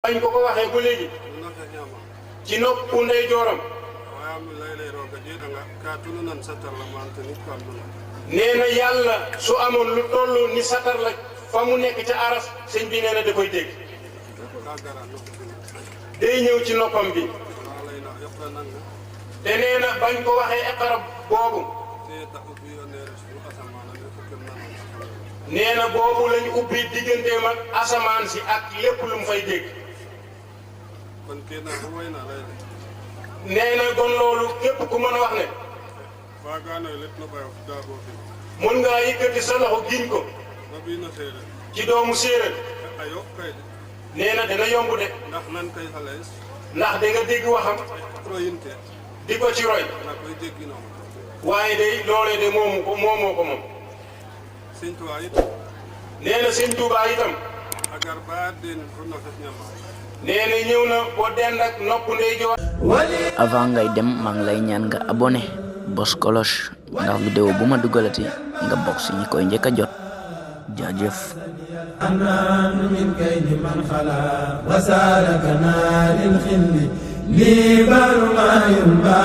bañ ko ko waxee ba léegi ci noppu ndeyjooram nee na yàlla su amoon lu toll ni satar la fa mu nekk ca aras sëñ bi nee na da koy dégg day ñëw ci noppam bi te nee na bañ ko waxee iqra boobu nee na boobu lañu ubbi digganteem ak asamaan si ak lépp lu mu fay dégg nee na kon loolu képp ku mën a wax ne mun ngaa yëkkati sa loxo giñ ko ci doomu séeréer nee na dana yomb de ndax da nga dégg waxam di ko ci roy waaye day loolee de moomoo ko moom nee na sëñ Tuubaa itam nee na ñëw na boo dend ak nopp ndeyjoor. avant ngay dem maa ngi lay ñaan nga abonné bos cloche ndax vidéo bu ma dugalati nga bokk si ñi koy njëkk a jot jaajëf. min kaydi man xala wasalaka naaril xilli li baru ma yumba